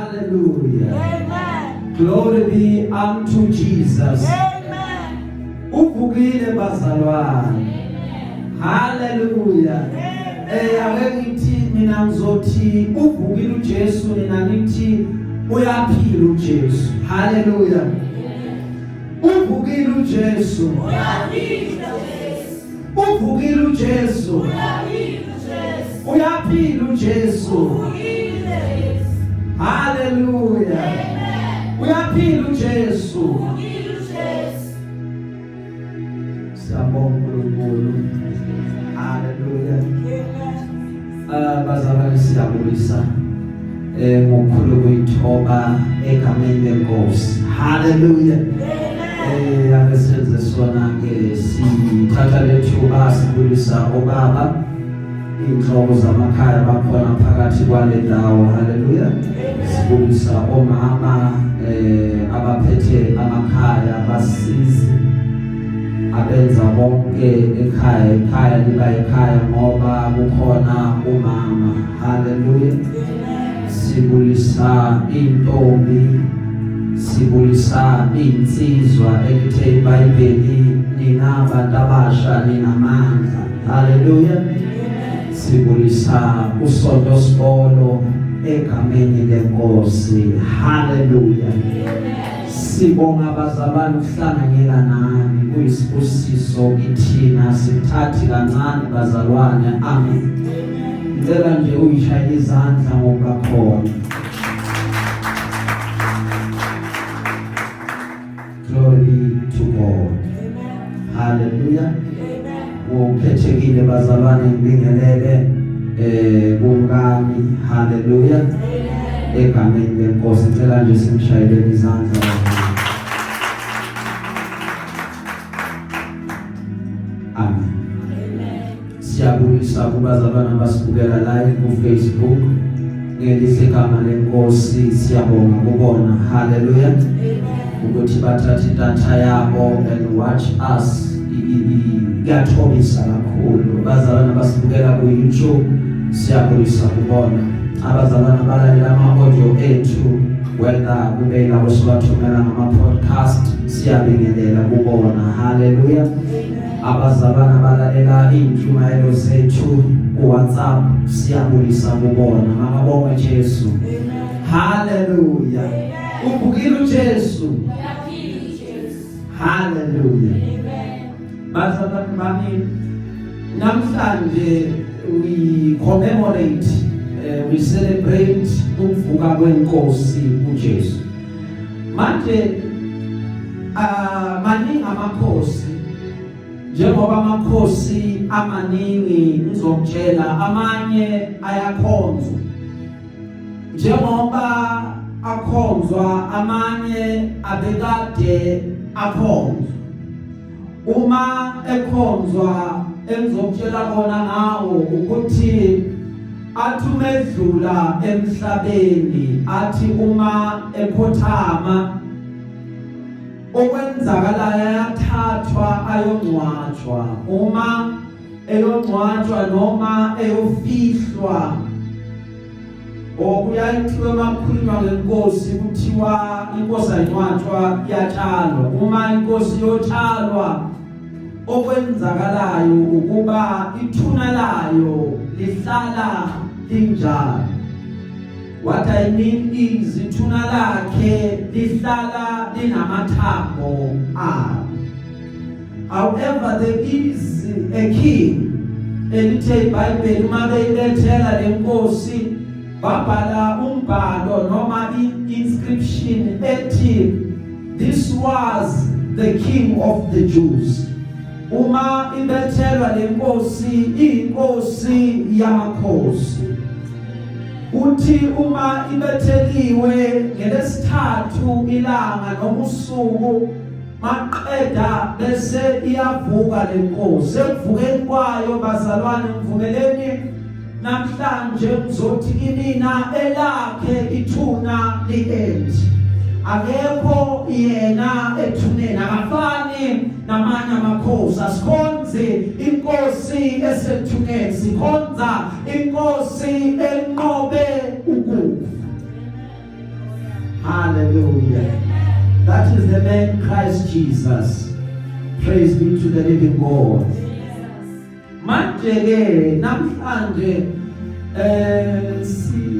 Hallelujah. Amen. Glory be unto Jesus. Amen. Uvukile bazalwane. Hallelujah. Ake ngithi mina ngizothi uvukile uJesu, nina nithi uyaphila uJesu. Hallelujah. Uvukile uJesu. Uyaphila Jesu. Uvukile uJesu. Uyaphila Jesu. Uyaphila uJesu. Uvukile Jesu. Hallelujah. Amen. Uyaphila uJesu. Uvukile Jesu. Siyabonga uNkulunkulu. Hallelujah. Amen. Bazalwane, siyabulisa ngokukhulu kuyithoba egameni lenkosi. Hallelujah. Amen. Ake senze sona ke, sithatha lethuba sibulisa obaba, inhloko zamakhaya bakhona phakathi kwale ndawo. Hallelujah. Sibulisa omama abaphethe amakhaya, basizi abenza bonke ekhaya. Ekhaya liba ekhaya ngoba kukhona umama. Hallelujah. Amen. Sibulisa intombi, sibulisa insizwa elithe iBhayibheli, nina bantu abasha ninamandla. Haleluya. Sibulisa usonto sikolo egameni lenkosi. Haleluya. Sibonga bazalwane ukuhlanganyela nani, kuyisibusiso kithina, sithathi kancane bazalwane. Amen. Ngicela nje uyishayele izandla ngokuba khona. Glory be to God. Amen. Hallelujah. Amen. Ukhethekile bazalwane, ngibingelele kumkami. Hallelujah. Amen. Egameni lenkosi, ngicela nje simshayele izandla. Amen. Amen. Siyabulisa kubazalwane abasibukela live ku Facebook ngelihle igama lenkosi. Siyabonga kubona. Hallelujah. Amen. Ukuthi bathathe idatha yabo and watch us, kuyathobisa kakhulu. Abazalwane abasibukela ku YouTube, siyabulisa kubona. Abazalwane abalalela ama-audio ethu, whether kube labo sibathumela ngama-podcast, siyabingelela kubona. Haleluya. Abazalwane abalalela iy'ntshumayelo zethu ku-WhatsApp, siyabulisa kubona. Makabongwe Jesu. Amen. Haleluya. Uvukile uJesu. Uyaphila Jesu. Haleluya. Amen. Bazalwane bami, namhlanje we commemorate, we celebrate ukuvuka kwenkosi uJesu. Manje maningi amakhosi. Njengoba amakhosi amaningi, ngizokutshela amanye ayakhonzwa. Njengoba akhonzwa, amanye abekade akhonzwa. Uma ekhonzwa, engizokutshela kona ngawo ukuthi athi umedlula emhlabeni, athi uma ekhothama, okwenzakalayo ayathathwa ayongcwatshwa. Uma eyongcwatshwa noma eyofihlwa, okuyayithiwa makukhulunywa ngenkosi, kuthiwa inkosi ayincwatshwa, iyatshalwa. Uma inkosi yotshalwa, okwenzakalayo ukuba ithuna layo lihlala linjalo. What I mean is, ithuna lakhe lihlala linamathambo alo. However, there is a king elithe iBhayibheli uma beyibethela lenkosi, babhala umbhalo noma i-inscription ethi, "This was the King of the Jews." Uma ibethelwa lenkosi, iyinkosi yamakhosi. Uthi uma ibetheliwe ngelesithathu ilanga noma usuku, maqeda bese iyavuka lenkosi. Ekuvukeni kwayo bazalwane, ngivumeleni namhlanje ngizothi kimina elakhe ithuna li-empty, akekho yena ethuneni, akafani namanye amakhosi. Asikhonzi inkosi esethuneni, sikhonza inkosi enqobe ukufa. Hallelujah. That is the man Christ Jesus. Praise be to the living God. Manje ke namhlanje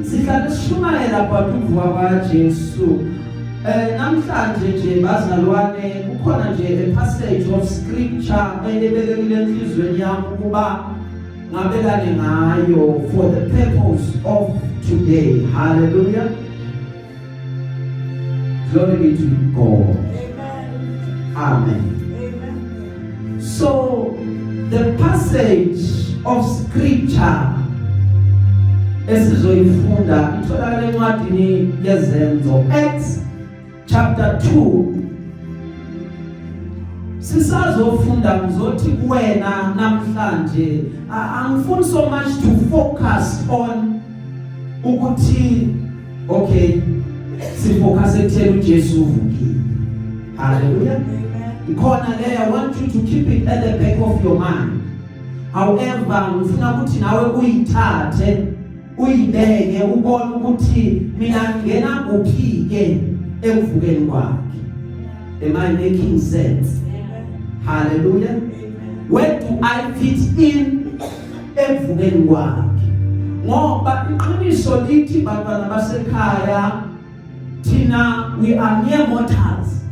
sihlale sishumayela about ukuvuka kwaJesu. Namhlanje nje bazalwane, kukhona nje a passage of scripture elibekekile enhlizweni yami ukuba ngabelane ngayo for the purpose of today. Hallelujah. Glory be to God. Amen. Amen. Amen. So the passage of scripture esizoyifunda itholakala encwadini yeZenzo, Acts chapter 2. Sisazofunda, ngizothi kuwena namhlanje, angifuni so much to focus on ukuthi okay, sifocus ekutheni uJesu uvukile. Hallelujah. Amen. Ikhona leyo, I want you to keep it at the back of your mind. However, ngifuna ukuthi nawe uyithathe, uyibeke, ubone ukuthi mina ngingena kuphi ke ekuvukeni kwakhe. Am I making sense? Amen. Hallelujah. Amen. Where do I fit in ekuvukeni kwakhe? Ngoba iqiniso lithi, bantwana basekhaya, thina we are mere mortals.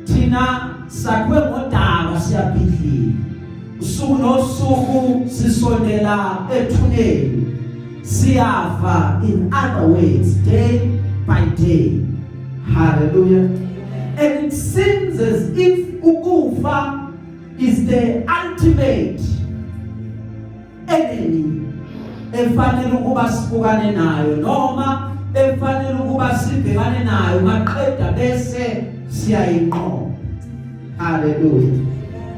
Thina sakhiwe ngodaka, siyabhidlika. Usuku nosuku sisondela ethuneni, siyafa, in other words, day by day. Hallelujah. And it seems as if ukufa is the ultimate enemy efanele ukuba sibukane nayo, noma efanele ukuba sibhekane nayo maqeda bese siyayinqoba. Haleluya.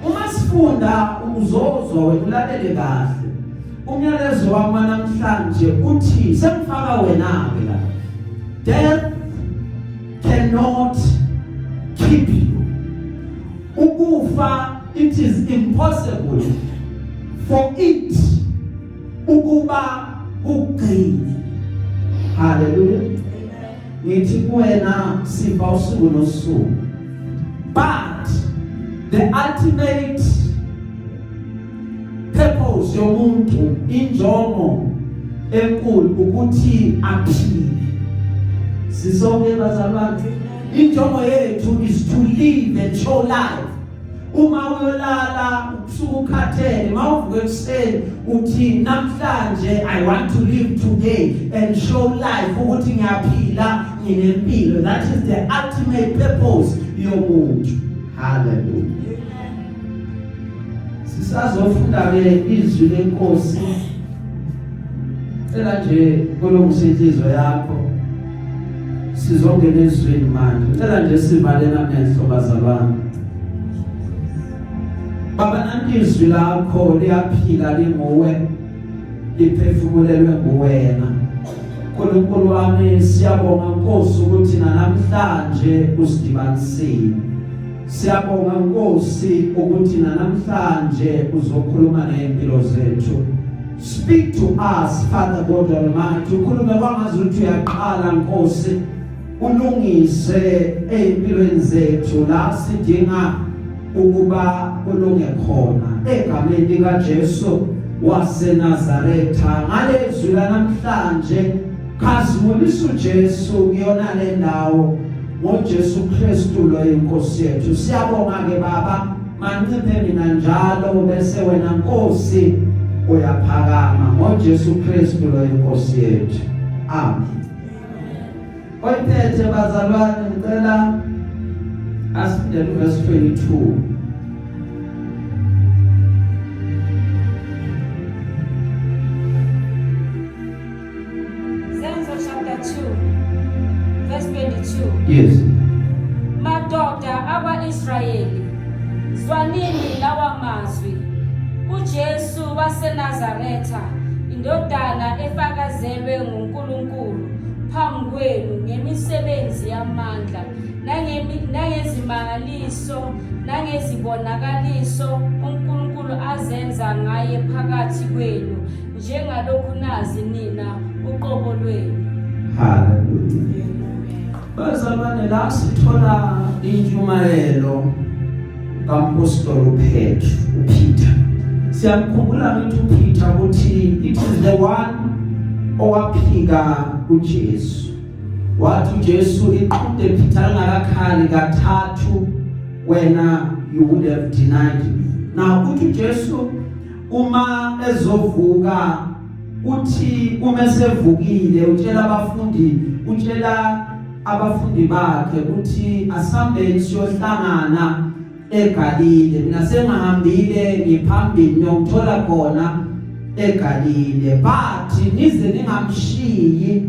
Uma sifunda, uzozwa wena, ulalele kahle. Umyalezo wami namhlanje uthi, sengifaka wena ke la, death cannot keep you. Ukufa, it is impossible for it ukuba kugcine. Haleluya. Ngithi kuwena, sifa usuku nosuku, but the ultimate purpose yomuntu, injongo enkulu, ukuthi aphile. Sisonke bazalwane, injongo yethu is to live and show life. Uma uyolala usuku ukhathele, mawuvuka ekuseni uthi, "Namhlanje I want to live today and show life ukuthi ngiyaphila, nginempilo." That is the ultimate purpose yomuntu. Hallelujah. Sisazofunda ke izwi lenkosi. Cela nje kulungisa inhliziyo yakho, sizongena ezwini manje. Cela nje sivale namehlo, bazalwane. Baba, nanti izwi lakho, liyaphila, linguwe, liphefumulelwe nguwena. Nkulunkulu wami, siyabonga Nkosi ukuthi namhlanje usidibanisile. Siyabonga Nkosi ukuthi namhlanje uzokhuluma nezimpilo zethu. Speak to us, Father God Almighty. Ukhulume kwangazuthi uyaqala Nkosi, ulungise ezimpilweni zethu la sidinga ukuba kulunge khona, egameni lika Jesu waseNazaretha. Ngalezwi namhlanje, khazimulisa uJesu kuyona le ndawo, ngoJesu Kristu lo inkosi yethu. Siyabonga ke Baba. Manciphe mina njalo, bese wena Nkosi uyaphakama, ngoJesu Kristu lo inkosi yethu. Amen. Oyiphethe bazalwane, ngicela asifundele verse 22. Zenzo chapter 2 verse 22. Yes. Madoda akwaIsrayeli, zwanini lawa mazwi. uJesu waseNazaretha, indodana efakazelwe nguNkulunkulu phambi kwenu ngemisebenzi yamandla nangezimangaliso nangezibonakaliso uNkulunkulu azenza ngaye phakathi kwenu, njengalokhu nazi nina uqobo lwenu. Hallelujah. Bazalwane, la sithola intshumayelo kaMpostoli uPetru, uPeter. Siyamkhumbula ngithi uPeter ukuthi it is the one owaphika uJesu. Wathi uJesu, "Iqhude Peter lingakakhali kathathu, wena you would have denied me." Now uthi uJesu uma ezovuka, uthi uma esevukile utshela abafundi bakhe uthi, "Asambeni siyohlangana eGalile. Mina sengihambile, ngiphambili, niyongithola khona eGalile, but nize ningamshiyi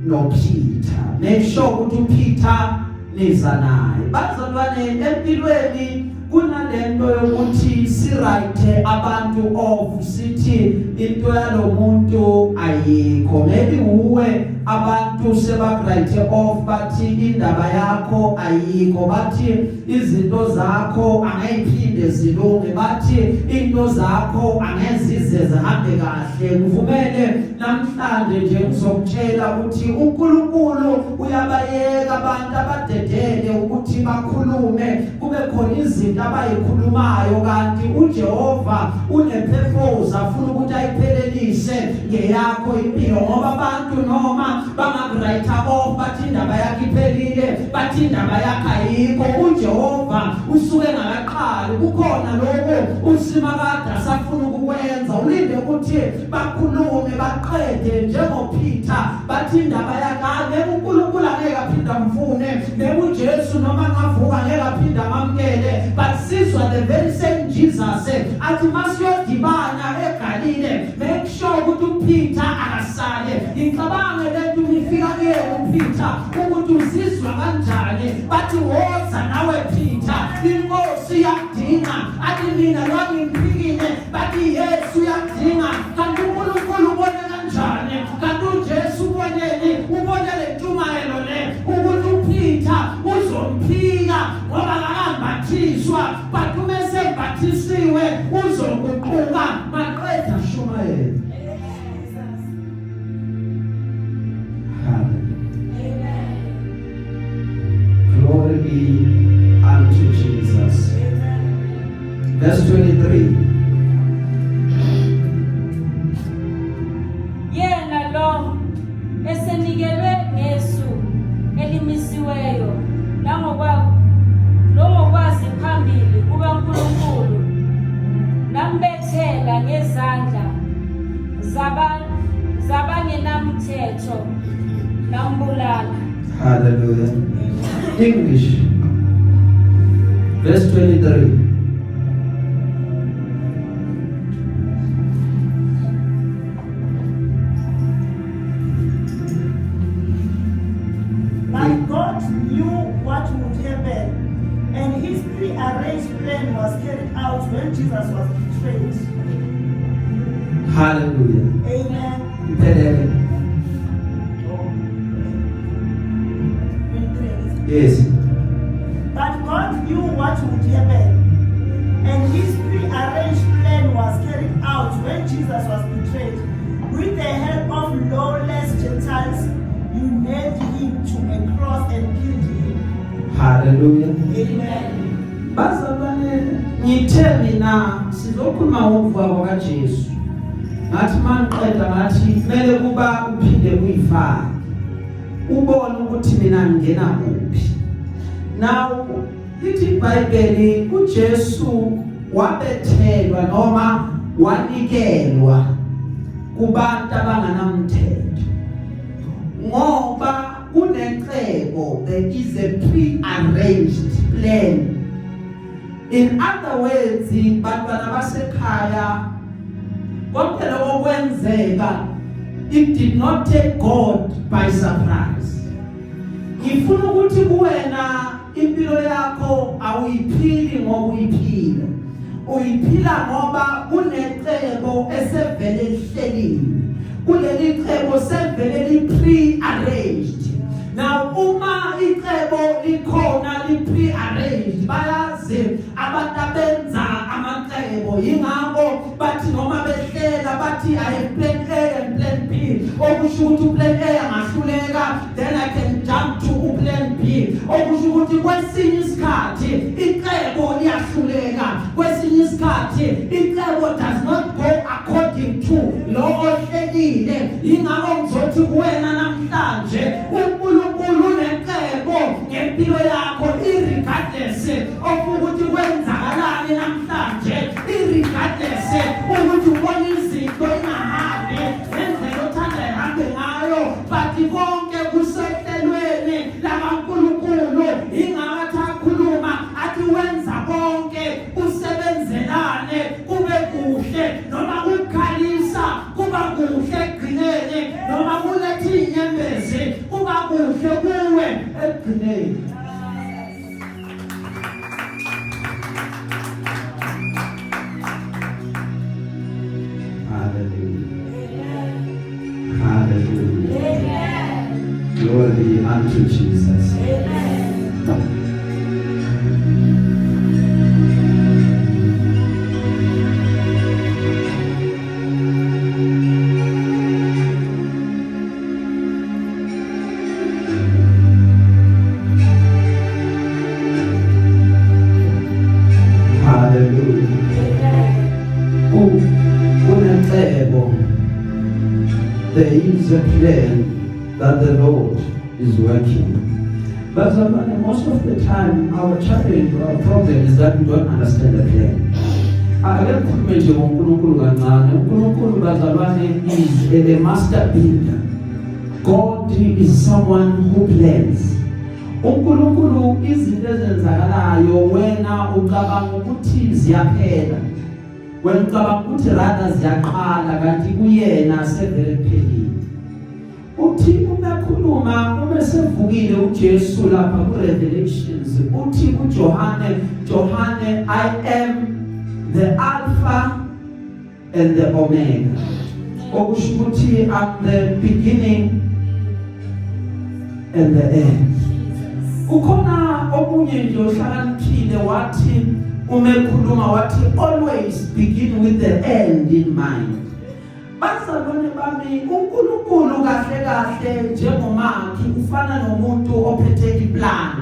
noPeter. Make sure ukuthi uPeter niza naye." Bazalwane, empilweni kunalento yokuthi si-write abantu off, sithi into yalomuntu ayikho. Maybe uwe abantu sebaku-write off, bathi indaba yakho ayikho, bathi izinto zakho angeyiphinde zilunge, bathi into zakho angezize zihambe kahle. Ngivumele namhlanje nje ngizokutshela ukuthi uNkulunkulu uyabayeka abantu abadedele ukuthi bakhulume, kube khona izinto abayikhulumayo, kanti uJehova une-purpose afuna ukuthi ayiphelelise ngeyakho impilo, ngoba abantu noma bangaku-write off, bathi indaba yakho iphelile, bathi indaba yakho ayikho, uJehova usuke ngakaqali. Kukhona lokho uSimakade asafuna ukukwenza. Ulinde ukuthi bakhulume baqede njengoPeter, bathi indaba yakhe angeke, uNkulunkulu angeke aphinde amfune, ngeke uJesu noma ngavuka ngeke aphinde amamkele. But sizwa the very same Jesus athi masiyodibana eGalile, make sure ukuthi uPeter akasale. Ngicabange lento ifika kuye uPeter ukuthi uzizwa kanjani. Bathi, "Woza nawe Peter, inkosi iyakudinga." Athi, "Mina lo ngimphikile." Bathi, "Yesu uyakudinga." Kanti uNkulunkulu ubone kanjani? Kanti uJesu uboneni? Ubone le ntshumayelo le ukuthi uPeter uzomphika ngoba akakambathiswa, but uma esembathisiwe uzoguquka maqeda shumayela. Hallelujah. Glory be unto Jesus. Verse 23. Yena lo esenikelwe ngesu elimisiweyo nangokwazi phambili kukaNkulunkulu, nambethela ngezandla zabangenamthetho, nambulala. Hallelujah. English. Verse 23. But God knew what would happen, and his pre-arranged plan was carried out when Jesus was betrayed. Hallelujah. Amen. Iphelele. 23. Yes. But God knew what would happen, and his pre-arranged plan was carried out when Jesus was betrayed. With the help of lawless Gentiles, you nailed him to a cross and killed him. Hallelujah. Amen. Bazalwane, ngithe mina sizokhuluma ngokuvuka kwaJesu. Ngathi mangiqeda ngathi kumele kuba uphinde uyifake. Ubone ukuthi mina ngingena kuphi. Now lithi iBhayibheli uJesu wabethelwa noma wanikelwa kubantu abanganamthetho ngoba kunecebo. There is a pre-arranged plan. In other words, bantwana basekhaya, konke lokho kwenzeka, it did not take God by surprise. Ngifuna ukuthi kuwena impilo yakho awuyiphili ngoba uyiphila, uyiphila ngoba kunecebo esevele lihleliwe. Kuleli cebo sevele li pre-arranged. Now uma icebo likhona, li pre-arranged, bayazi abantu abenza amacebo. Ingakho bathi noma behlela bathi, "I have plan A and plan B," okusho ukuthi plan A angahluleka, then I can jump to plan B. Okusho ukuthi kwesinye isikhathi icebo liyahluleka, kwesinye isikhathi icebo does not go according to lo ohlelile. Ingakho ngizothi kuwena namhlanje, uNkulunkulu unecebo ngempilo yakho, irregardless of ukuthi kwenzakalani namhlanje, irregardless ukuthi ubona izinto ingahambi ngendlela othanda ihambe ngayo, but konke kusehlelweni lakaNkulunkulu. Ingakathi akhuluma athi wenza konke kusebenzelane kube kuhle, noma kukhalisa kuba kuhle ekugcineni, noma kuletha inyembezi kuba kuhle kuwe ekugcineni. Hallelujah. Hallelujah. Amen. Glory be unto Jesus. Amen. Hallelujah. Amen. Kunecebo. There is a plan that the Lord is working. Bazalwane, most of the time our challenge or our problem is that we don't understand the plan. Ake ngikhulume nje ngoNkulunkulu kancane. uNkulunkulu, bazalwane, is a master builder. God is someone who plans. uNkulunkulu, izinto ezenzakalayo wena ucabanga ukuthi ziyaphela, wena ucabanga ukuthi rather ziyaqala, kanti kuyena sevele kuphelile. Uthi uma ekhuluma, uma sevukile uJesu lapha ku Revelations, uthi kuJohane, "Johane, I am the Alpha and the Omega," okusho ukuthi I'm the beginning and the end. Kukhona omunye nje ohlakaniphile wathi uma ekhuluma wathi, "Always begin with the end in mind." Bazalwane bami, uNkulunkulu kahle kahle njengomakhi ufana nomuntu ophethe iplan.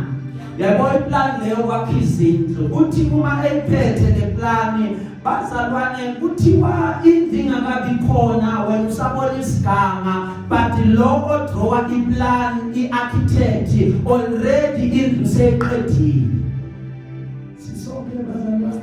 Yabo, iplan leyo kwakha izindlu. Uthi uma eyiphethe le plan, bazalwane, kuthiwa indlu ingakabi khona, wena usabona isiganga, but lo odrawa iplan, iarchitect, already indlu seyiqedile. Sisonke, bazalwane?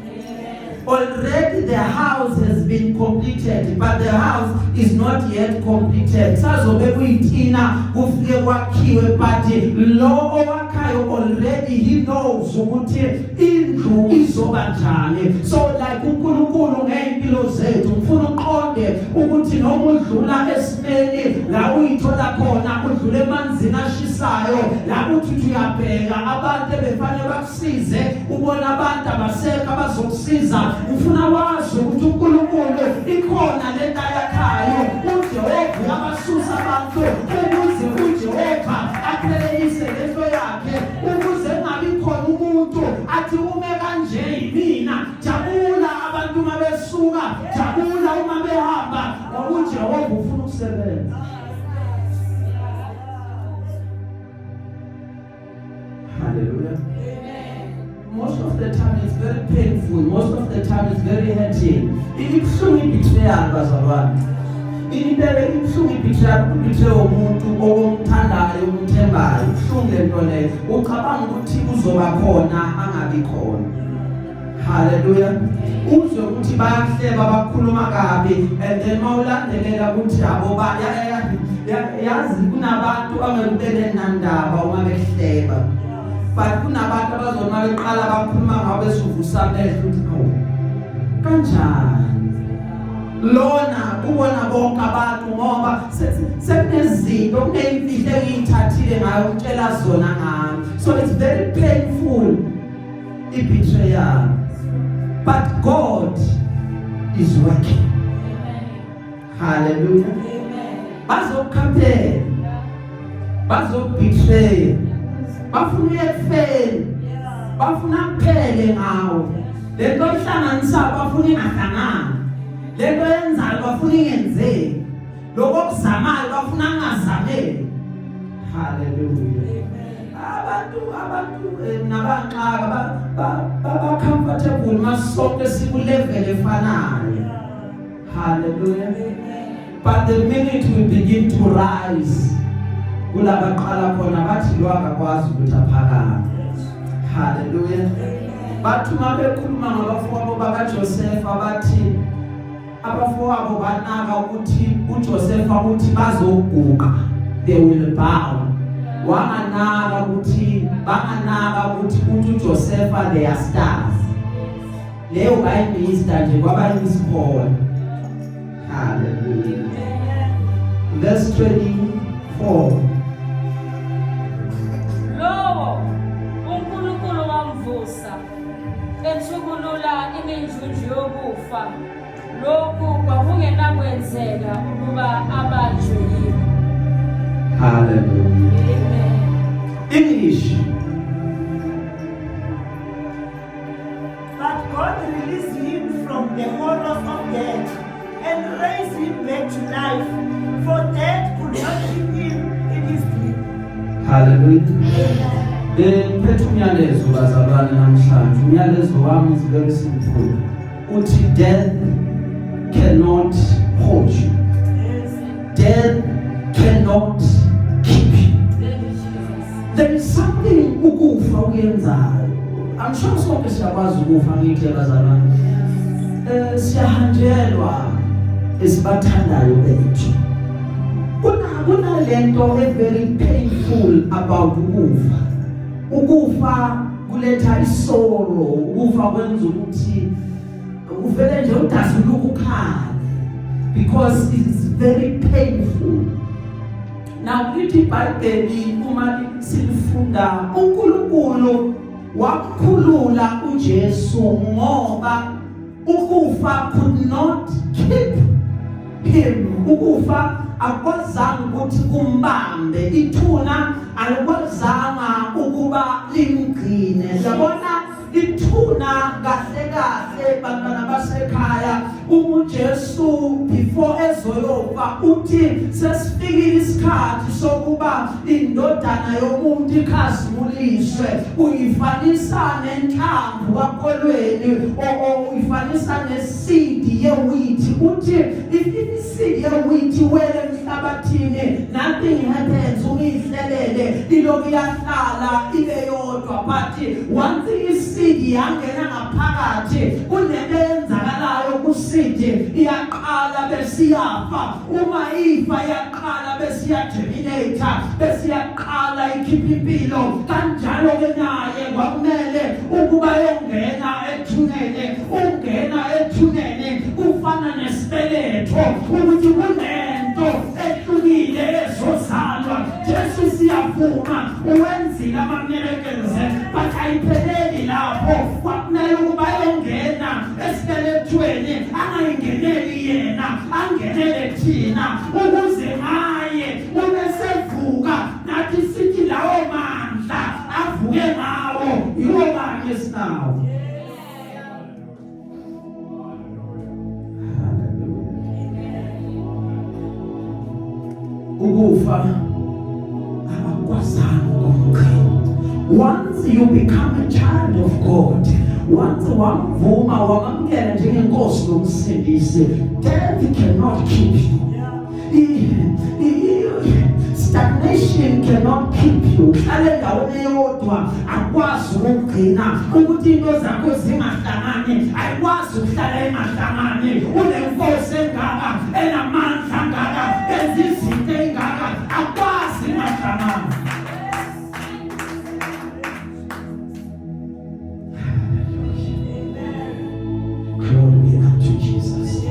Already the house has been completed, but the house is not yet completed. Sazobe kuyitina kufike kwakhiwe, but lo owakhayo already he knows ukuthi indlu izoba njani. So like uNkulunkulu ngeimpilo zethu, ngifuna uqonde ukuthi noma udlula esimeni la uyithola khona, udlula emanzini ashisayo, la uthi uyabheka abantu ebefanele bakusize, ubona abantu abasekho abazokusiza, ufuna wazi ukuthi uNkulunkulu ikhona lento ayakhayo. uJehova uyabasusa abantu ukuze uJehova aphelelise lento yakhe, ukuze kungabi khona umuntu athi ume kanje yimina. Jabula abantu uma besuka, jabula uma behamba, ngoba uJehova ufuna ukusebenza. Hallelujah. Most of the time it's very painful, most of the time it's very hurting. Ibuhlungu i-betrayal, bazalwane. Impela ibuhlungu i-betrayal, ukubetray umuntu okumthandayo, umthembayo. Ibuhlungu lento leyo. Ucabanga ukuthi uzoba khona, angabi khona. Hallelujah. Uzwe ukuthi bayahleba, bakhuluma kabi, and then mawulandelela ukuthi abo ba yazi kunabantu angeke nandaba uma behleba, but kunabantu abazona beqala bakhuluma ngabe besuvusa amehlo ukuthi awu, kanjani lona kubona bonke abantu, ngoba sekunezinto, kuneyimfihlo engiyithathile ngayo ukutshela zona ngami. So it's very painful, i-betrayal, but God is working. Hallelujah. Bazokukhaphela, bazokubetray, bafuna uyekufeni, bafuna kuphele ngawo lento ihlanganisa, bafuna ingahlangani lento yenzayo, bafuna ingenzeki lokho okuzamayo, bafuna angazameli. Hallelujah. Abantu Abantu nabanxaka ba comfortable masonke siku level efanayo. Hallelujah. But the minute we begin to rise, kulabaqala khona bathi lo akakwazi ukuthi aphakame. Hallelujah. Bathi uma bekhuluma ngabafowabo bakaJosefa, bathi abafowabo banaka ukuthi uJosefa uthi bazoguqa, they will bow. Wanganaka ukuthi banganaka ukuthi uthi uJosefa they are stars. Leyo bayimista nje, kwaba isikhola. Hallelujah. Verse 24. Lowo uNkulunkulu wamvusa ethukulula iminjunju yokufa, lokhu kwakungenakwenzeka ukuba abanjwe yikho. Hallelujah. Amen. English. But God released him from the horrors of death and raised him back to life, for death could not keep him in his grip. Hallelujah. Bengiphethe umyalezo, bazalwane, namhlanje. Umyalezo wami is very simple. Uthi death cannot hold you. Death cannot keep you. Thank you, Jesus. There is something ukufa okuyenzayo. I'm sure sonke siyakwazi ukufa, ngithi bazalwane. Siyahanjelwa esibathandayo bethu. Kunalento e very painful about ukufa. Ukufa kuletha isorrow, ukufa kwenza ukuthi uvele nje udazuluka ukhale because it's very painful. Now lithi iBhayibheli uma silifunda, uNkulunkulu wakhulula uJesu ngoba ukufa could not keep him. Ukufa akwazanga ukuthi kumbambe, ithuna alikwazanga ukuba limgcine. Yabona ithuna kahle kahle, bantwana basekhaya, uma uJesu before ezoyofa uthi sesifikile isikhathi sokuba indodana yomuntu ikhazimuliswe, uyifanisa nenhlamvu kakolweni, uyifanisa neseed yewheat. Uthi if iseed yewheat wele emhlabathini, nothing happens, uyihlelele iloku iyahlala ibe yodwa, but once iseed yangena ngaphakathi, kunento eyenzakalayo kuseed, iyaqala besiyafa. Uma ifa, iyaqala besiyagerminate, besiyaqala ikhipha impilo. Kanjalo ke naye kwakumele ukuba yongena ethuneni. Ungena ethuneni kufana nesibeletho, ukuthi kunento ehlukile ezozalwa. Jesu, siyavuma uwenzile ama-miracles, but ayipheleli lapho. Kwakumele ukuba yongena esibelethweni, angayingeneli yena, angenele thina, ukuze ngaye ubesevuka nathi sithi lawo mandla avuke ngawo yiwo kanye esinawo. Hallelujah. Ukufa abakwazanga ukumgcina. Once you become a child of God, once wamvuma, wamamukela njengenkosi nomsindisi, death cannot keep you. Stagnation cannot keep you. Uhlale endaweni eyodwa akwazi ukugcina ukuthi into zakho zingahlangani, ayikwazi ukuhlala engahlangani. Unenkosi engaka, enamandla angaka, enza izinto engaka, akwazi ingahlangani. Glory be unto Jesus.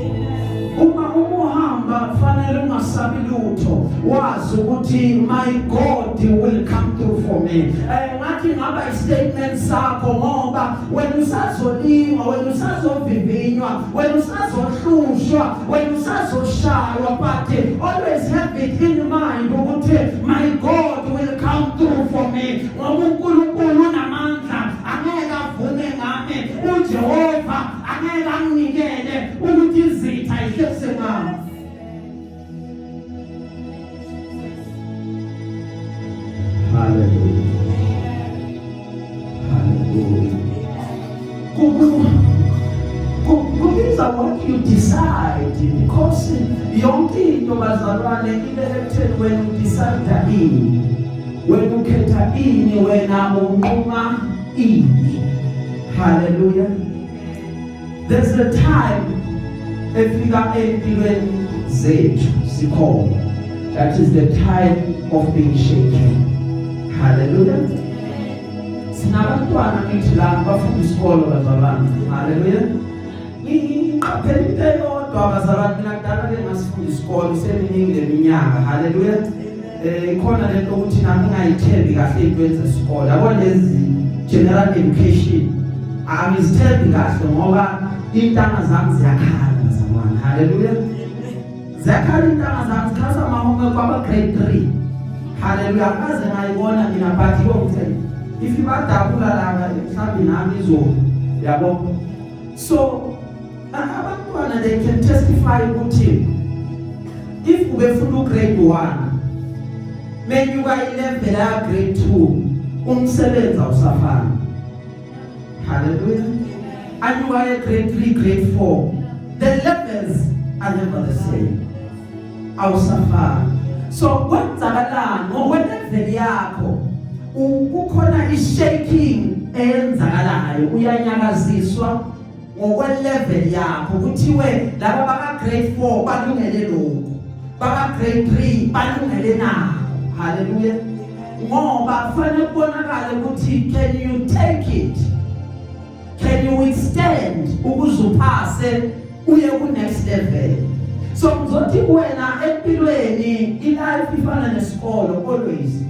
Uma uhamba kufanele ungasabi lutho, wazi ukuthi my God will come through for me. Ngathi ngaba istatement sakho, ngoba wena usazolingwa, wena usazovivinywa, wena usazohlushwa, wena usazoshaywa, but always have it in mind ukuthi my God will come through for me, ngoba uNkulunkulu unamandla, angeke avume ngami, uJehova angeke anginikele ukuthi izitha ihlekise ngami. Hallelujah. right, because yonke into, bazalwane, ibe ekutheni wena udecide ini, wena ukhetha ini, wena unquma ini. Hallelujah. There's a time efika empilweni zethu sikhona, that is the time of being shaken. Hallelujah. Sinabantwana ngithi la bafunda isikolo, bazalwane. Hallelujah. Ngiqaphela into eyodwa, bazalwane. Mina kudala ke ngasifunda isikolo, seminingi leminyaka. Hallelujah. Ikhona lento ukuthi nami ngayithembi kahle into zesikolo, yabo, lezi general education angizithembi kahle ngoba intanga zami ziyakhala, bazalwane. Hallelujah. Ziyakhala intanga zami, zikhala ama-homework kwaba grade 3. Hallelujah. Akaze ngayibona mina, but yonke if ibadabula laba mhlawumbe nami izo, yabo. So abantwana, they can testify ukuthi if ubefuna ugrade 1, menyuka ilevel ya grade 2, umsebenzi awusafani. Hallelujah. Anyuka e grade 3, grade 4, the levels are never the same, awusafani. So kwenzakalani ngokwelevel yakho? Kukhona i-shaking eyenzakalayo, uyanyakaziswa ngokwelevel yakho. Kuthiwe laba baka grade 4 balungele lokhu, baka grade 3 balungele nako. Hallelujah. Ngoba kufanele kubonakale ukuthi can you take it, can you withstand ukuze uphase uye ku next level. So ngizothi kuwena empilweni, ilife ifana nesikolo. Always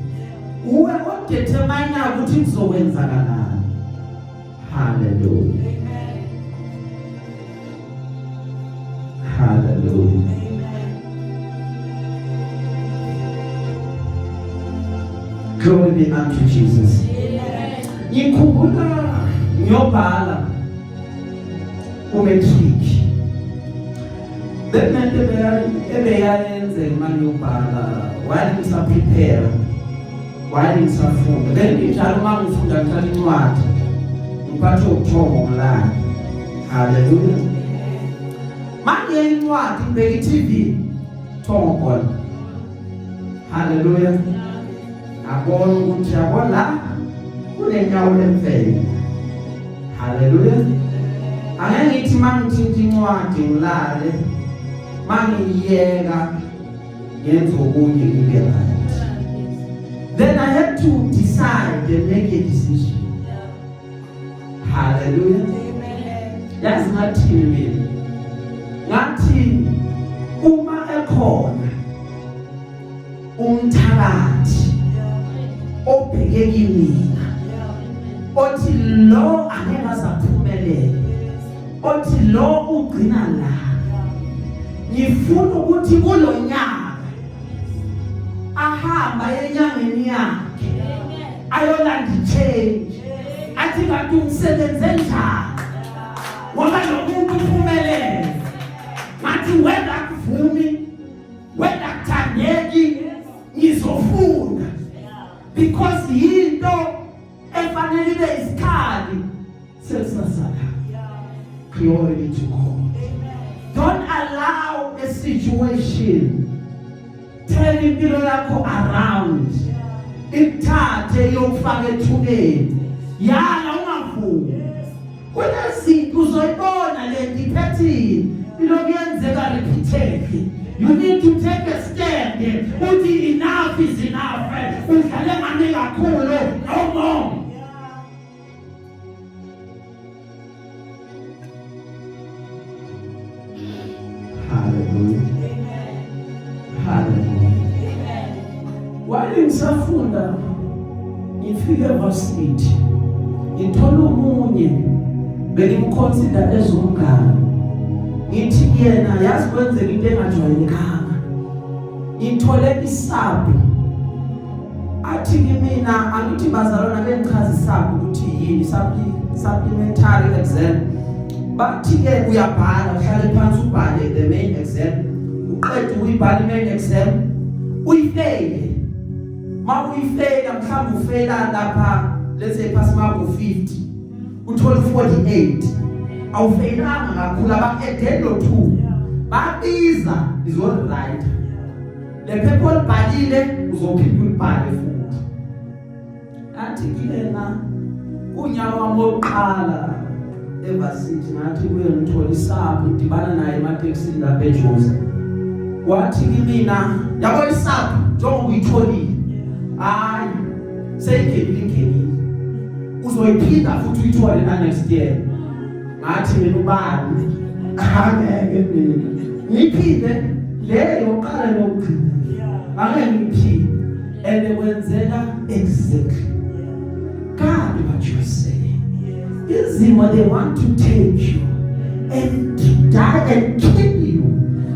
uwe odetermine ukuthi kuzokwenzakalani. Hallelujah. Hallelujah. Glory be unto Jesus. Ngikhumbula ngiyobhala umatric. Benento ebeyayenze manje ngiyobhala while ngisa-prepare, while ngisafunda. Benginjalo, uma ngifunda ngithatha incwadi, ngiphathe ubuthongo, ngilale. Hallelujah. Manje incwadi, ngibheka i-TV, thongo khona. Hallelujah. Abona ukuthi yabona la kunenyawo lemfene. Hallelujah. Angeke ngithi mangithinta incwadi ngilale, mangiyeka ngenza okunye, ngibe right. Then I had to decide and make a decision. Hallelujah. Yazi ngathini mina? Ngathi uma ekhona umthakathi obheke kimina othi lo angeke azaphumelela, othi lo ugcina la, ngifuna ukuthi kulonyaka ahamba enyangeni yakhe ayolanda change, athi kanti umsebenze njani ngoba lo muntu uphumelele. Ngathi whether kuvumi, whether kuthandeki, ngizofunda because yinto efanele ibe isikhali sekusasa. Glory be to God. Don't allow a situation turn impilo yakho around, ikuthathe iyokufaka ethuneni. Yala, ungavumi. Kunezinto uzoyibona le iphethini ilokhu yenzeka repeatedly. You need to take a stand, uthi enough is enough. Udlale ngami kakhulu, no more. Hallelujah. Hallelujah. While ngisafunda, ngifike evarsity, ngithola omunye bengimconsider ezumngane. Ngithi kuyena, yazi kwenzeka into engajwayelekanga, ngithole isub. Athi kimina, angithi bazalwana, ke ngichaza isub ukuthi yini, supplementary exam. Bathi ke uyabhala, uhlale phansi ubhale the main exam, uqede ukuyibhala i-main exam, uyifeyile. Ma uyifeyila, mhlawumbe ufeyila lapha, let's say pass mark u50, uthola u48, awufeyilanga kakhulu, aba-add lo 2. Babiza izorewrite le phepha olibhalile, uzophinda ulibhale futhi. Athi kuyena kunyaka wami wokuqala evarsity, ngathi kuye ngithola isapho, ngidibana naye ematekisini lapha eJozi. Wathi kimina, yabo, isapho njengoba uyitholile, hayi, seyingenile, ingenile, uzoyiphinda futhi uyithole na next year. Ngathi mina, ubani? Angeke mina ngiyiphinde le yokuqala nokugcina, angeke ngiyiphinde. And kwenzeka exactly. God, what you are saying, izimo, they want to take you and to die and kill you,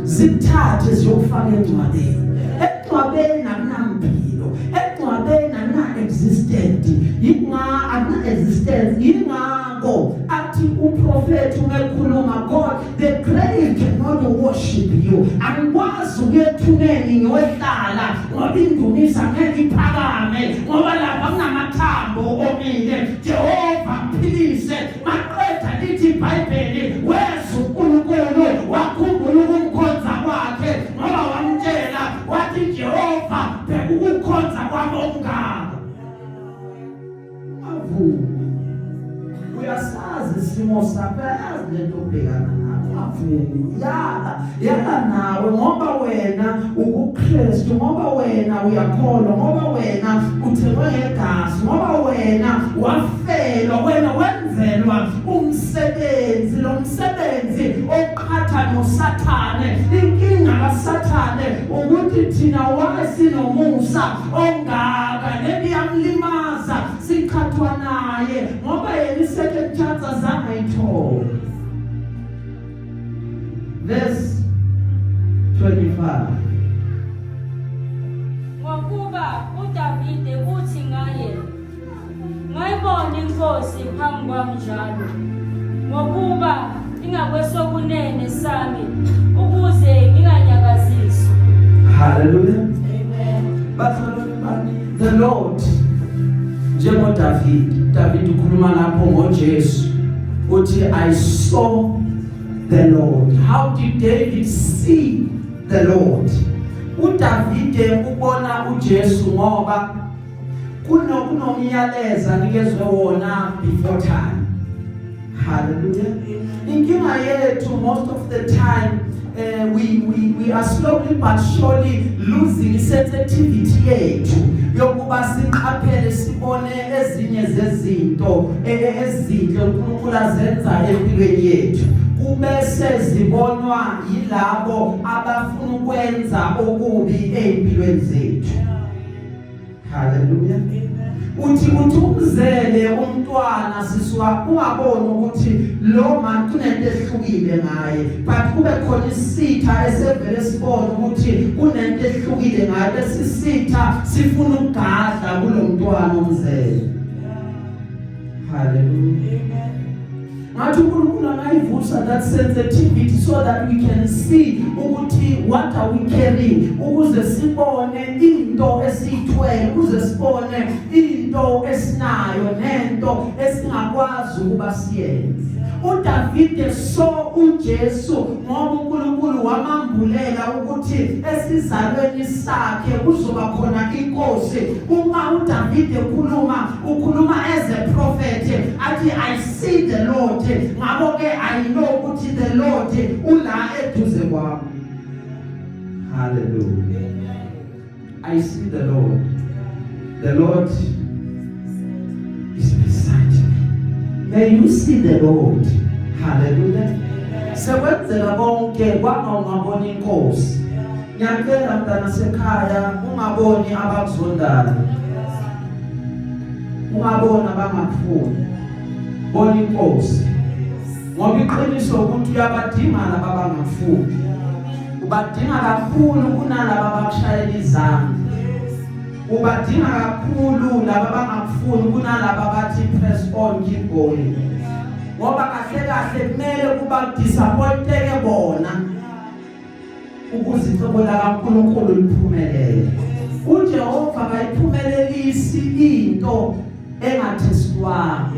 zikuthathe ziyokufaka engcwabeni. Engcwabeni akunampilo, engcwabeni akuna existent, yinga akuna existence. Yingakho athi uprofeti uma ekhuluma, "God, the grave cannot worship you." Angikwazi ukuya ethuneni ngiyohlala ngoba indumiso ngeke iphakame, ngoba lapha kunamathambo omile. Jehova, mphilise. Maqeda lithi iBhayibheli, weza uNkulunkulu, wakhumbula ukumkhonza kwakhe, ngoba wamtshela wathi, "Jehova, bheka ukukhonza kwami okungaka." Ungavumi. Uyasazi isimo sakho, uyayazi lento obhekana nayo. Ungavumi, yala, yala nawe, ngoba wena ukuKristu, ngoba wena uyakholwa, ngoba wena uthengwe ngegazi, ngoba wena wafelwa, wena wenzelwa umsebenzi. Lo msebenzi oqhatha noSathane. Inkinga kaSathane ukuthi thina wayesinomusa ongaka, nebiyamlimaza siqhathwa naye, ngoba yena i-second chance azange ayithole. Verse 25. Ngokuba uDavide uthi ngaye, "Ngayibona inkosi phambi kwami njalo, ngokuba ingakwesokunene sami, ukuze nginganyakaziswa." Hallelujah. Amen. Bazalwane bami, the Lord, njengoDavid, David ukhuluma lapho ngoJesu, uthi, "I saw the Lord." How did David see the Lord? uDavide ubona uJesu ngoba kunomyaleza nikezwe wona before time. Hallelujah. Inkinga yethu, most of the time, we are slowly but surely losing sensitivity yethu yokuba siqaphele, sibone ezinye zezinto ezinhle uNkulunkulu azenza empilweni yethu, kubese zibonwa yilabo abafuna ukwenza okubi empilweni zethu. Hallelujah. Uthi umzele umntwana, sisuka ungaboni ukuthi lo man kunento ehlukile ngaye, but kube khona isitha esevele sibone ukuthi kunento ehlukile ngaye, bese isitha sifuna ukugadla kulomntwana omzele. Hallelujah. Ngathi uNkulunkulu angayivusa that sensitivity so that we can see ukuthi what are we carrying, ukuze sibone into esiyithwele, ukuze sibone into esinayo nento esingakwazi ukuba siyenze. uDavide saw uJesu ngoba uNkulunkulu wamambulela ukuthi esizalweni sakhe kuzoba khona inkosi. Uma uDavide ekhuluma, ukhuluma as a prophet, athi, "I see the Lord." Ngakho ke I know ukuthi the Lord ula eduze kwami. Hallelujah. I see the Lord. The Lord is beside me. May you see the Lord. Hallelujah. Sekwenzeka konke kwanga ungabona inkosi. Ngiyacela, mntana sekhaya, ungaboni abakuzondayo, ungabona abangakufuni, bona inkosi, ngoba iqiniso ukuthi uyabadinga laba abangakufuni, ubadinga kakhulu kunalaba abakushayela izandla, ubadinga kakhulu laba abangakufuni kunalaba abathi, "Press on, keep going," ngoba kahle kahle kumele kuba disappointeke bona ukuze icebo likaNkulunkulu liphumelele. UJehova kayiphumelelisi into engathestwanga.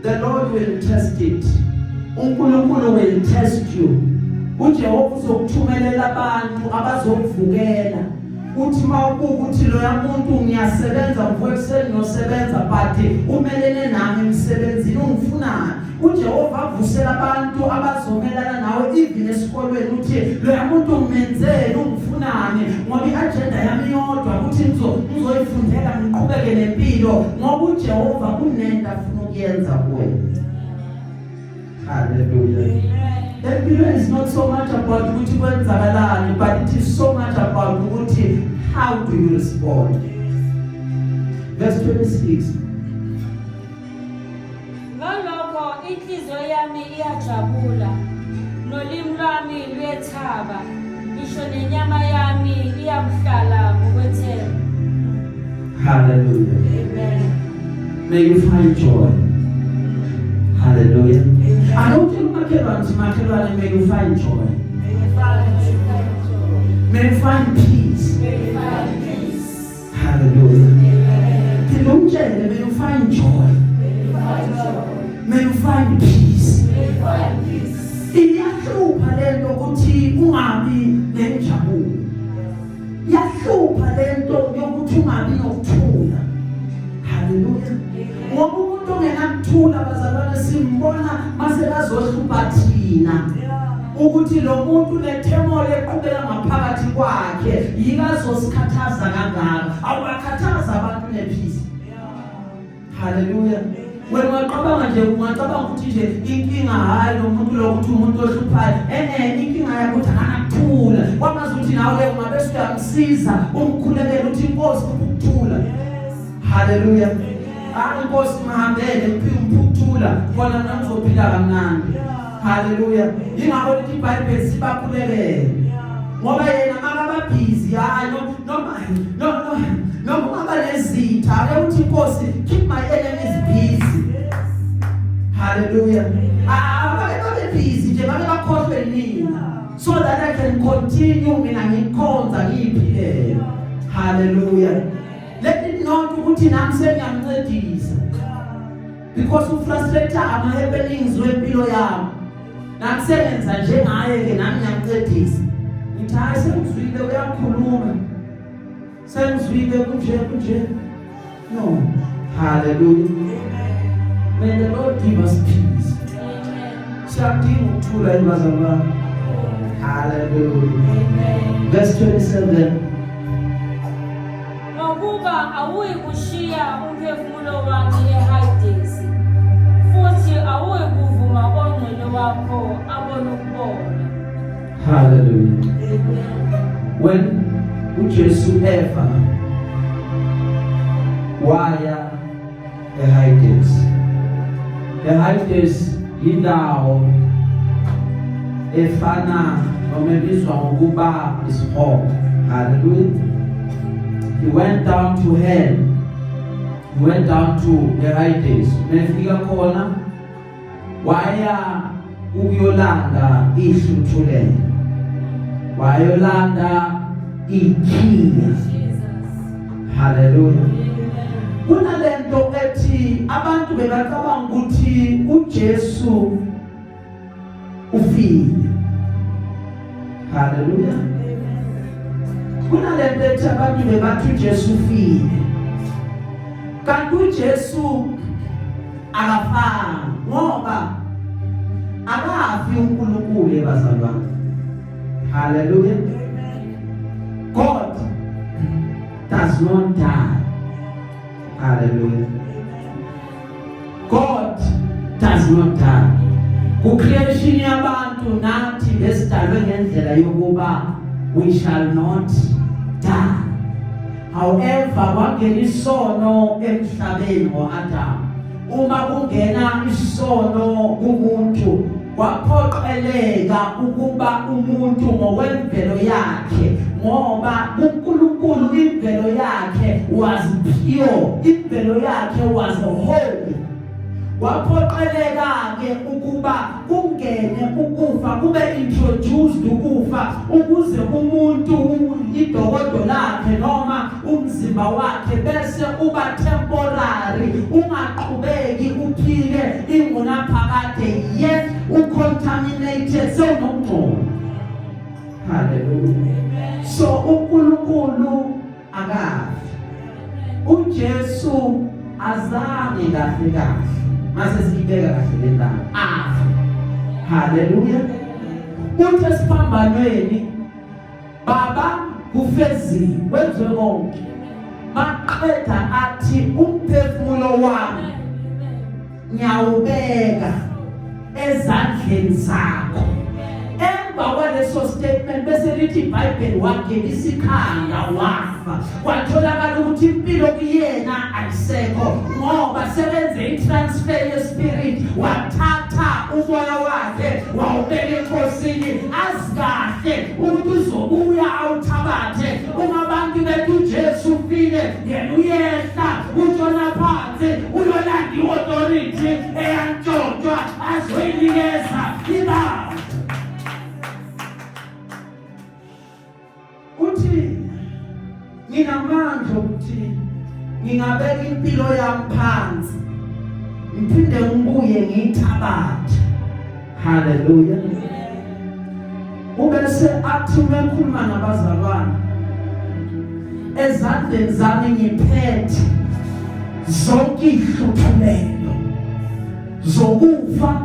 The Lord will test it. UNkulunkulu will test you. uJehova uzokuthumelela abantu abazokuvukela. Uthi mawubuka ukuthi loya muntu ngiyasebenza, ngivuka ekuseni ngiyosebenza, but umelene nami emsebenzini, ungifunani? uJehova avusela abantu abazomelana nawe even esikolweni. Uthi loya muntu ngimenzeni, ungifunani? Ngoba iagenda yami yodwa ukuthi ngizoyifundela, ngiqhubeke nempilo, ngoba uJehova kunento afuna ukuyenza kuwe. Hallelujah. Empilweni is not so much about ukuthi kwenzakalani, but it is so much about ukuthi how do you respond. Verse 26. Ngalokho inhliziyo yami iyajabula, nolimi lwami luyethaba, ngisho nenyama yami iyakuhlala ngokwethemba. Hallelujah. Amen. May you find joy. Hallelujah. Awuthi umakhelwane, uthi makhelwane, may you find joy. May you find joy. May you find peace. May you find peace. Hallelujah. Amen. Phinde umtshele, may you find joy. May you find joy. May you find peace. May you find peace. Iyahlupha lento ukuthi ungabi nenjabulo. Iyahlupha lento yokuthi ungabi nokuthula. Hallelujah. Ngoba umuntu ongenakuthula, bazalwane, simbona mase bazohlupha thina ukuthi lo muntu neturmoil eqhubeka ngaphakathi kwakhe yikazosikhathaza kangaka. Awubakhathaza abantu nepeace. Hallelujah. Wena ungacabanga nje, ungacabanga ukuthi nje inkinga, hayi, lo muntu lo, ukuthi umuntu ohluphayo, inkinga yakho ukuthi akanakuthula. Kwamazi ukuthi nawe ungabe usuyamsiza, umkhulekele, uthi inkosi ukuthula. Hallelujah. Ah, inkosi mahambele, mphi ukuthula khona mina ngizophila kamnandi. Hallelujah. Yingakho lithi iBhayibheli sibakhulekele, ngoba yena makaba busy, hayi, no, noma no, no, noma ungaba nezitha, ake uthi inkosi, keep my enemies busy. Hallelujah. Abake babe busy nje, bake bakhohlwe nina, so that I can continue mina ngikhonza, ngiyiphilele. Hallelujah. Let it not ukuthi nami sengiyamncedisa because ufrustrate ama happenings wempilo yami, nami sengenza njengaye ke, nami ngiyamncedisa, ngithi hayi, sengizwile uyakhuluma, sengizwile kunje kunje. No. Hallelujah. May the Lord give us peace. Siyadinga ukuthula, bazalwane. Hallelujah. Verse 27. Ngokuba awuyi kushiya umphefumulo wami eHayidesi, futhi awuyi kuvuma ongcwele wakho abone ukubola. Hallelujah. When uJesu efa, waya eHades. EHades indawo efana noma ebizwa ngokuba isihogo. Hallelujah. He went down to hell. He went down to the Hades. Mefika khona waya ukuyolanda ihluthulelo, wayolanda ikhiya. Jesus. Hallelujah. Amen. Kunalento ethi abantu bebacabanga ukuthi uJesu ufile. Hallelujah. Kunalento ethi abantu bebathi uJesu ufile, kanti uJesu akafanga, ngoba akafi uNkulunkulu, ebazalwane. Hallelujah. God does not die. Hallelujah. God does not die. Ku creation yabantu nathi besidalwe ngendlela yokuba we shall not die. However, kwangena isono emhlabeni ngoAdam. Uma kungena isono kumuntu, kwaphoqeleka ukuba umuntu ngokwemvelo yakhe, ngoba uNkulunkulu imvelo yakhe was pure, imvelo yakhe was holy, waphoqeleka ke ukuba kungene ukufa, kube introduced ukufa, ukuze umuntu idokodo lakhe noma umzimba wakhe bese uba temporary, ungaqhubeki uphile ingunaphakade, yet ucontaminated, sewunokungcola. Hallelujah. So uNkulunkulu akafi. UJesu azange kahle kahle, mase siyibeka kahle le ndaba, afe. Haleluya. Uthi esiphambanweni, "Baba, kufeziwe, kwenziwe konke." Maqeda athi, "Umphefumulo wami ngiyawubeka ezandleni zakho." Emva kwaleso statement bese lithi iBhayibheli wagebisa ikhanda, wafa. Kwatholakala ukuthi impilo kuyena ayisekho, ngoba sebenze itransfer yespirit, wathatha umoya wakhe wawubeka enkosini, azi kahle ukuthi uzobuya awuthabathe. Uma abantu bethi uJesu ufile, yena uyehla utshona phansi, uyolanda i-authority eyantshontshwa, azoyinikeza ibaba. Uthi, "Nginamandla ukuthi ngingabeka impilo yami phansi, ngiphinde ngibuye ngiyithabathe." Haleluya. Ubese athi mekhuluma nabazalwane, "Ezandleni zami ngiphethe zonke ihluthulelo zokufa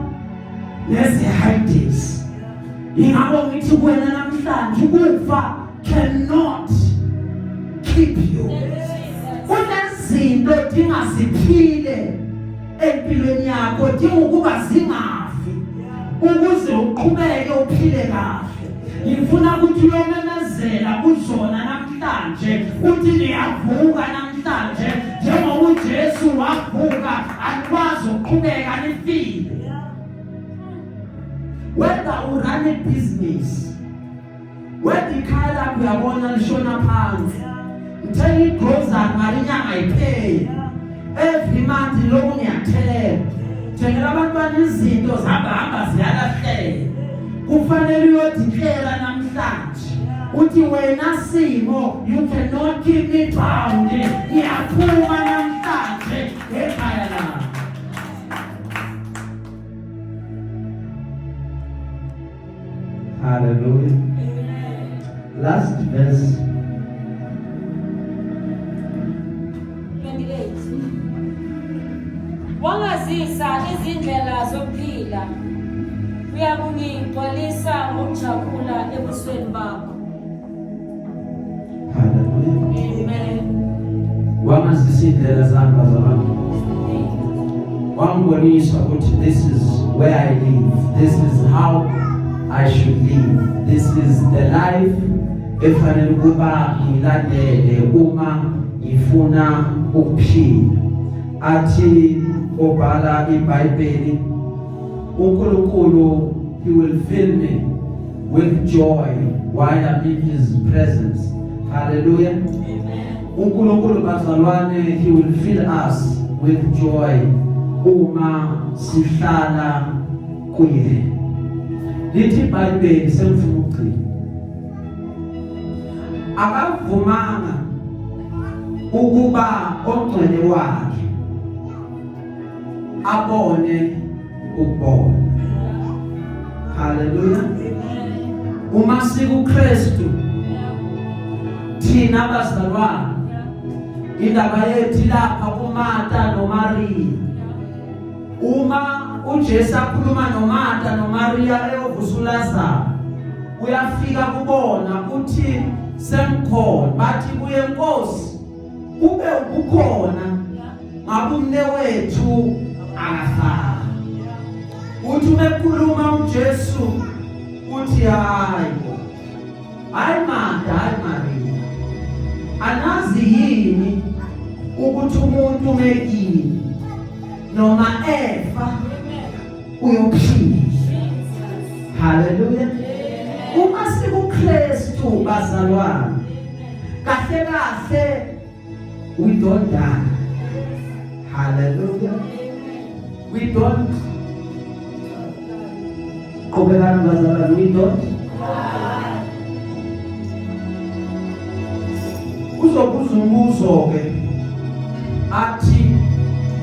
nezehades." Ingakho ngithi kuwena namhlanje, ukufa cannot keep you. Kunezinto odinga ziphile empilweni yakho, dinga ukuba zingafi ukuze uqhubeke uphile kahle. Ngifuna ukuthi uyomemezela kuzona namhlanje, uthi niyavuka namhlanje njengoba uJesu wavuka. Anikwazi ukuqhubeka nifile. Whether u run a business, whether ikhaya lakho uyabona lishona phansi, ngithenga igrocery mali inyanga ayipheli, every month lokhu ngiyathenga, thengela abantwana izinto, zihamba ziyalahleka, kufanele uyodeclare namhlanje uthi, "Wena simo, you cannot keep me bound. Ngiyaphuma namhlanje ekhaya lami." Hallelujah. Last verse. 28. Wangazisa izindlela zokuphila, uyakungigcwalisa ngokujabula ebusweni bakho. Hallelujah. Amen. Wangazisa indlela zami, bazalwane. Wangibonisa ukuthi this is where I live, this is how I should live, this is the life efanele ukuba ngilandele uma ngifuna ukuphila. Athi obhala iBhayibheli, uNkulunkulu, he will fill me with joy while I'm in his presence. Hallelujah. Amen. uNkulunkulu, bazalwane, he will fill us with joy uma sihlala kuye. Lithi iBhayibheli, sengifuna ukugcina, akavumanga ukuba ongcwele wakhe abone ukubona. Haleluya. Uma sikuKristu thina bazalwane, indaba yethu lapha kuMartha noMaria, uma uJesu akhuluma noMartha noMaria eyovusa uLazaro, uyafika kubona uthi, "Sengikhona." Bathi kuye, "Nkosi, kube ubukhona ngabe umne wethu akafanga." Uthi umekhuluma uJesu uthi, "Hayi bo, hayi Martha, hayi Maria, anazi yini ukuthi umuntu mekini noma efa uyophila?" Haleluya. Uma sikuKristu, bazalwane, kahle kahle we don't die. Hallelujah. We don't. Qhubekani bazalwane, we don't. Uzobuza umbuzo ke athi,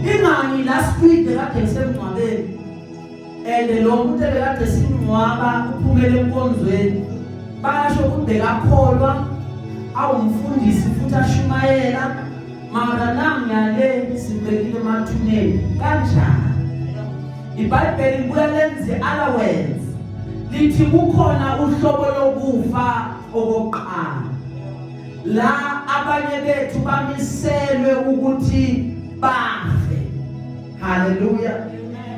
ingani last week kade ngisemngcwabeni, and lo muntu ebekade simngcwaba uphumele enkonzweni. Bayasho ukuthi bekakholwa, awumfundisi futhi ashumayela, mara nangiyale sibekile emathuneni kanjani? IBhayibheli libuya lenze allowance, lithi kukhona uhlobo lokufa okokuqala la abanye bethu bamiselwe ukuthi bafe. Haleluya.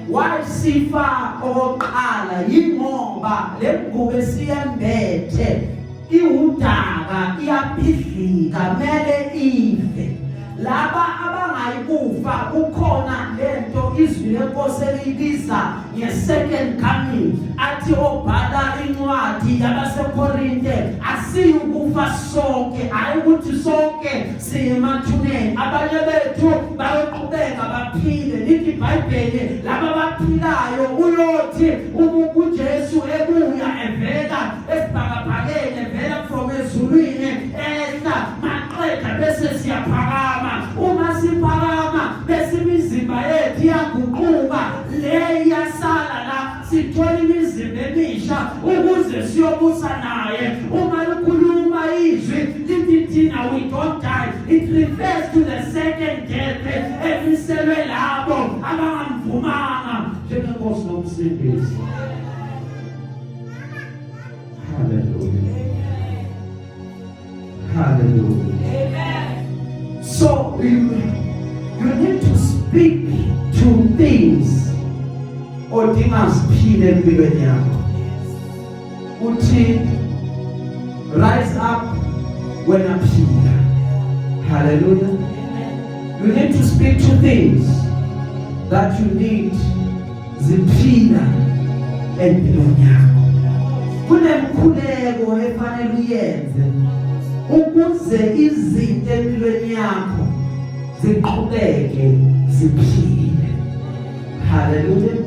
Why sifa okokuqala? Yingoba le ngubo esiyembethe iwudaka, iyaphidlika, mele ife. Laba abangayikufa kukhona lento izwi lenkosi eliyibiza nge-second coming, athi obhala incwadi yabaseKorinte, asiyukufa sonke, hayi ukuthi sonke siyemathuneni, abanye bethu bayoqhubeka baphile. Lithi iBhayibheli laba abaphilayo uyothi uma uJesu ebuya evela esibhakabhakeni, evela from ezulwini ehla, maqeda bese siyaphakama. Uma siphakama bese imizimba yethu iyaguquka, le iyasala la, sithola imizimba emisha ukuze siyobusa naye. Uma likhuluma izwi lithi thina we don't die, it refers to the second death emiselwe labo abangamvumanga njengenkosi nomsindisi. Hallelujah, hallelujah. Amen. So you need to speak to things odinga ziphile empilweni yakho. Uthi rise up wena, phila. Hallelujah. You need to speak to things that you need ziphila empilweni yakho. Kunemkhuleko efanele uyenze ukuze izinto empilweni yakho ziqhubeke ziphile. Hallelujah.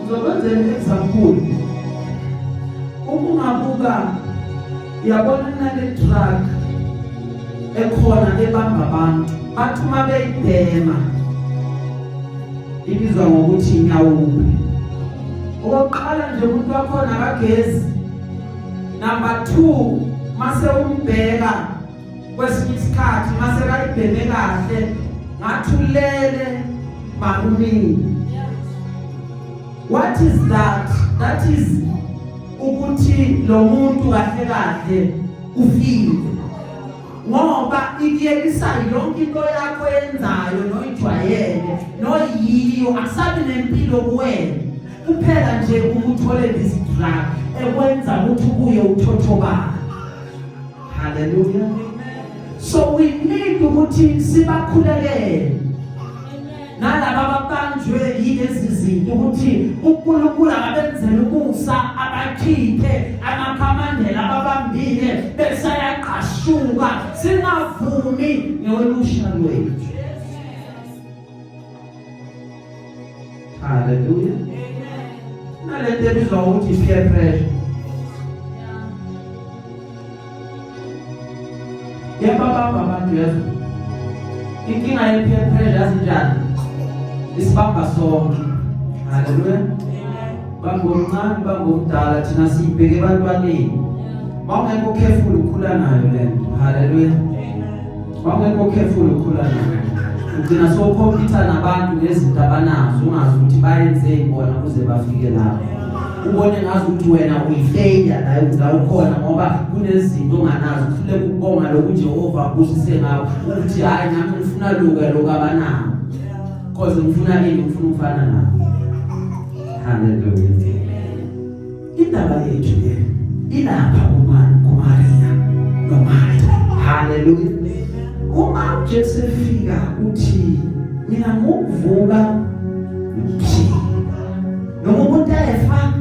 Uzokwenzela example, uma ungabuka, uyabona nale drug ekhona ebamba abantu, bathi uma beyibhema ibizwa ngokuthi inyawupe. Okokuqala nje, umuntu wakhona akagezi. Number 2, mase umbheka kwesinye isikhathi mase kayibheme kahle, ngathi ulele makumile. What is that? That is ukuthi lo muntu kahle kahle ufile, ngoba ikuyekisa yonke into yakho yenzayo noyijwayele noyiyo, akusabi nempilo kuwena. Kuphela nje uma uthole this drug ekwenza ukuthi ubuye uthothobala. Hallelujah. So we need ukuthi sibakhulekele nalaba ababanjwe yilezi zinto, ukuthi uNkulunkulu akabenzele umusa, abakhiphe amakhamandela ababambile besayaqashuka. Singavumi ngewelusha lwethu. Hallelujah. Nalento ebizwa ngokuthi peer pressure yababamba abantu, yazi inkinga ye-peer pressure, yazi njani isibamba sonke. Haleluya. Bangomncane, bangomdala, thina siyibheke ebantwaneni. Mawungekho careful, ukhula nayo lento. Haleluya. Mawungekho careful, ukhula nayo, ugcina sowukhompyutha nabantu ngezinto abanazo, ungazi ukuthi bayenzeni bona kuze bafike lapho. Ubone ngazi ukuthi wena uyifailure la la ukhona, ngoba kunezinto onganazo, uhluleka ukubonga lokhu uJehova akubusise ngawo, ukuthi hayi, nami ngifuna luka lokhu abanako, cause ngifuna ini? Ngifuna ukufana nabo. Haleluya. Indaba yethu ke ilapha kuma kuMaria noMartha. Haleluya. Uma uJesu efika uthi, "Mina ngokuvuka nokuphila, noma umuntu efa,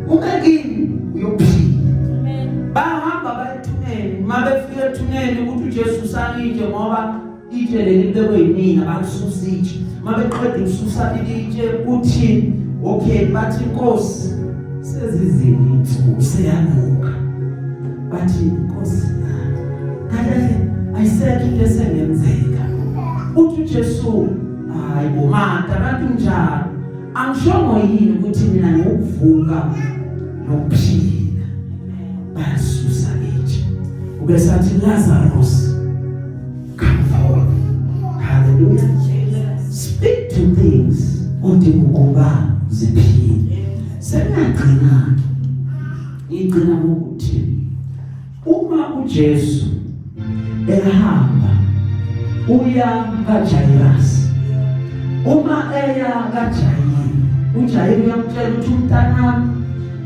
uma kimi uyophila." Bahamba bayethuneni. Uma befika ethuneni, ukuthi uJesu usalitshe, ngoba itshe leli libekwe yimina, balisusa itshe. Uma beqeda ukususa ilitshe, uthi okay, bathi, "Inkosi, sezizini insuku, seyanuka." Bathi, "Inkosi, kahle ayisekho into esengenzeka." Uthi uJesu, "Hayi bo Martha, kanti njani? Angishongo yini ukuthi mina ngikuvuka nokuphila?" Bayasusa itshe. Ubesathi Lazarus, come forth. Hallelujah. Speak to things odinga ukuba ziphile. Sengiyagcina, ngigcina ngokuthi uma uJesu ehamba uya kaJairus, uma eya kaJayiru, uJayiru uyamtshela ukuthi umntanami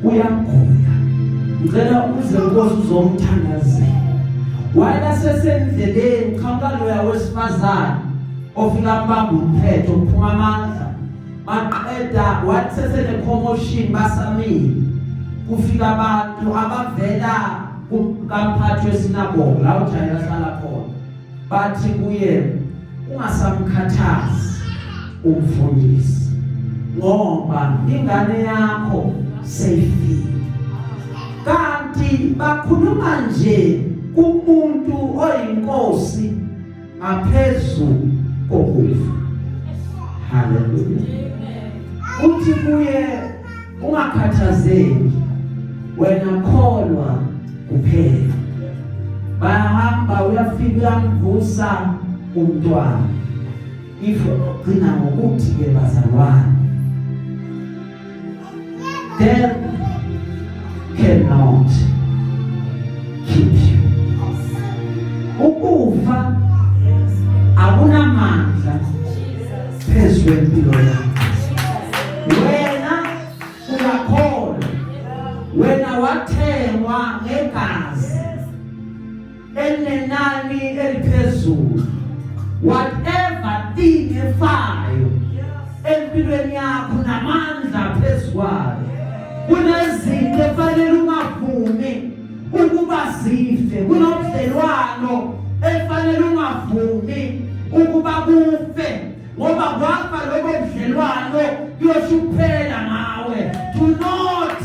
uyagula, ngicela uze Nkosi uzomthandazela. Wayesesendleleni qhamuka loya wesifazane ofika mbamba umphetho kuphuma amandla, maqeda wathi sesene commotion basamile, kufika abantu abavela kukamphathi wesinagoge la uJayiru ahlala khona, bathi kuye ungasamkhathazi umfundisi ngoba ingane yakho seyifile. Kanti bakhuluma nje kumuntu oyinkosi ngaphezu kokufa. Haleluya. Uthi kuye ungakhathazeki wena, kholwa kuphela. Bayahamba, uyafika uyamvusa umntwana. Ngifuna ukugcina ngokuthi ke bazalwane, death cannot keep you. Ukufa akunamandla phezu kwempilo yakho. Wena uyakholwa, wena wathengwa ngegazi elinenani eliphezulu. Whatever thing efayo empilweni yakho namandla phezu kwayo. Kunezinto efanele ungavumi ukuba zife, kunobudlelwano efanele ungavumi ukuba kufe, ngoba kwafa lobo budlelwano kuyosho ukuphela ngawe. Do not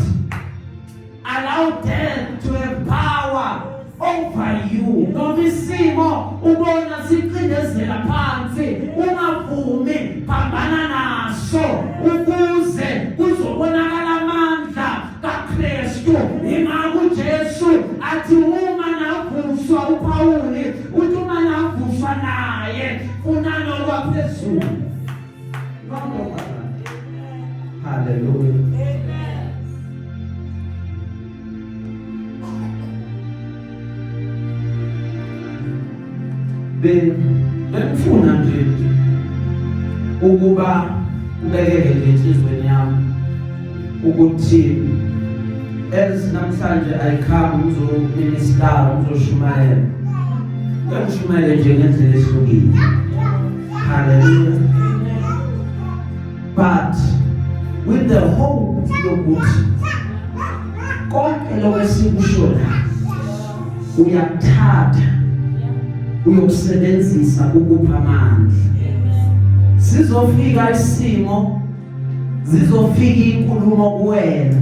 allow death to have power over you. Noma isimo ubona sicindezela phansi, ungavumi, phambana naso ukuze kuzobonakala amandla kaKristu. Ingakho uJesu athi uma navuswa, uPauli uthi uma navuswa naye, funani okwaphezulu. Hallelujah. Amen. Bengifuna nje ukuba ubekeke nje enhliziyweni yami ukuthi as namhlanje I come ngizominister, ngizoshumayela, ngishumayele nje ngendlela ehlukile. Hallelujah. But with the hope yokuthi konke lokho esikusho la uyakuthatha uyokusebenzisa ukupha amandla. Sizofika isimo, zizofika inkulumo kuwena,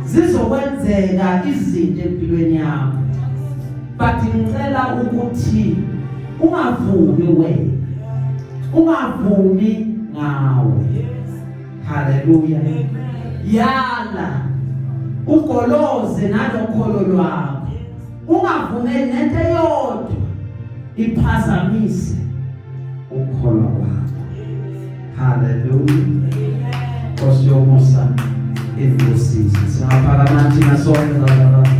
zizokwenzeka izinto empilweni yakho, but ngicela ukuthi ungavumi wena, ungavumi ngawe. Haleluya. Yala ugoloze nalokholo lwakho, ungavumeli nento eyodwa iphazamise ukukholwa kwakho. Haleluya. Nkosi yomusa ibusise. Singaphakama thina sonke bazalwane.